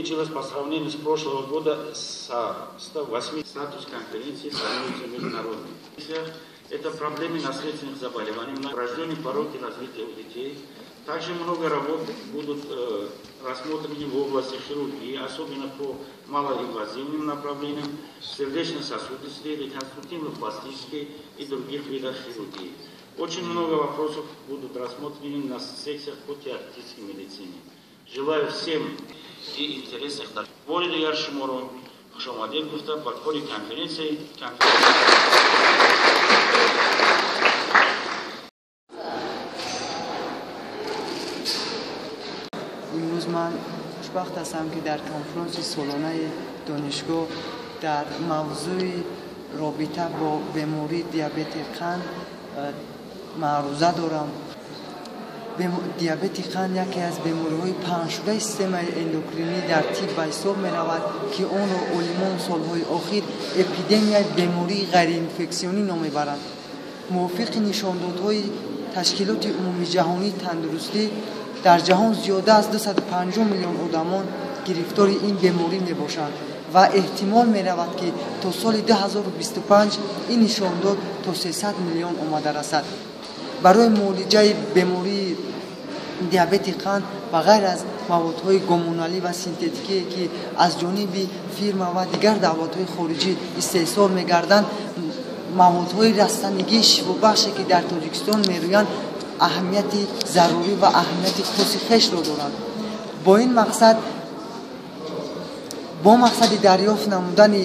Увеличилось по сравнению с прошлого года со 108. Статус конференции становится международным. Это проблемы наследственных заболеваний, врожденные пороки развития у детей. Также много работ будут рассмотрены в области хирургии, особенно по малоинвазивным направлениям, сердечно-сосудистой, реконструктивно-пластической и других видах хирургии. Очень много вопросов будут рассмотрены на секциях по теоретической медицине. Желаю всем и интересных бори дигар шуморо хушомадед гуфта ба кори конференсияи. Имрӯз ман хушбахт ҳастам, ки дар конфронси солонаи донишгоҳ дар мавзӯи робита бо бемории диабети қанд маъруза дорам. Диабети қанд яке аз бемориҳои паҳншудаи системаи эндокринӣ дар тиб ба ҳисоб меравад, ки онро олимон солҳои охир эпидемияи бемории ғайриинфексионӣ ном мебаранд. Мувофиқи нишондодҳои Ташкилоти Умумиҷаҳонии тандурустӣ, дар ҷаҳон зиёда аз 250 миллион одамон гирифтори ин беморӣ мебошанд ва эҳтимол меравад, ки то соли 2025 ин нишондод то 300 миллион омада расад. Барои муолиҷаи бемории диабети қанд ба ғайр аз маводҳои гормоналӣ ва синтетикие, ки аз ҷониби фирма ва дигар давлатҳои хориҷӣ истеҳсол мегарданд, маводҳои растанигии шифобахше, ки дар Тоҷикистон мерӯянд, аҳамияти зарурӣ ва аҳамияти хоси хешро доранд. Бо ин мақсад, бо мақсади дарёфт намудани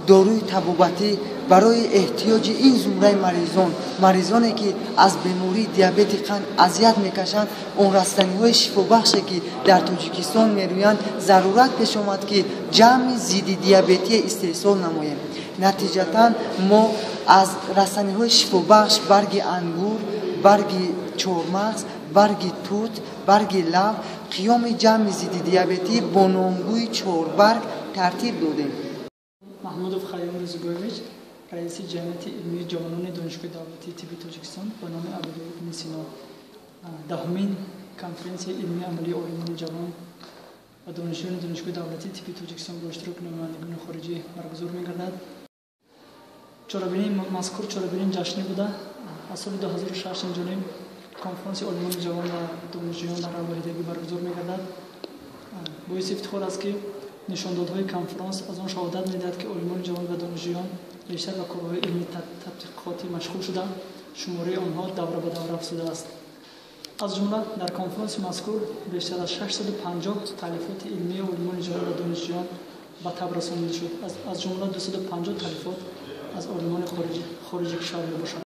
доруи табобатӣ барои эҳтиёҷи ин зумраи маризон, маризоне, ки аз бемории диабети қанд азият мекашанд, он растаниҳои шифобахше, ки дар Тоҷикистон мерӯянд, зарурат пеш омад, ки ҷамъи зиддидиабетие истеҳсол намоем. Натиҷатан мо аз растаниҳои шифобахш барги ангур, барги чормағз, барги тут, барги лав қиёми ҷамъи зиддидиабетӣ бо номгӯи чорбарг тартиб додем. Маҳмудов Хайём Рӯзигоевич, раиси Ҷамъияти илмии ҷавонони Донишгоҳи давлатии тибби Тоҷикистон ба номи Абдулло ибни Сино. 10-умин конференсияи илмии амалии олимони ҷавон ва донишҷӯёни Донишгоҳи давлатии тибби Тоҷикистон бо иштироки намояндагони хориҷӣ баргузор мегардад. Чорабинии мазкур чорабинии ҷашнӣ буда, аз соли 2006 инҷониб конфронси олимони ҷавон ва донишҷӯён дар алоҳидагӣ баргузор мегардад. Боиси ифтихор аст, ки нишондодҳои конфронс аз он шаҳодат медиҳад, ки олимони ҷавон ва донишҷӯён бештар ба корҳои илмии тадқиқотӣ машғул шуда, шумораи онҳо давра ба давра афзудааст. Аз ҷумла дар конфронси мазкур бештар аз 650 таълифоти илмии олимони ҷавон ва донишҷӯён ба таб расонида шуд, аз ҷумла 250 таълифот аз олимони хориҷи кишвар мебошад.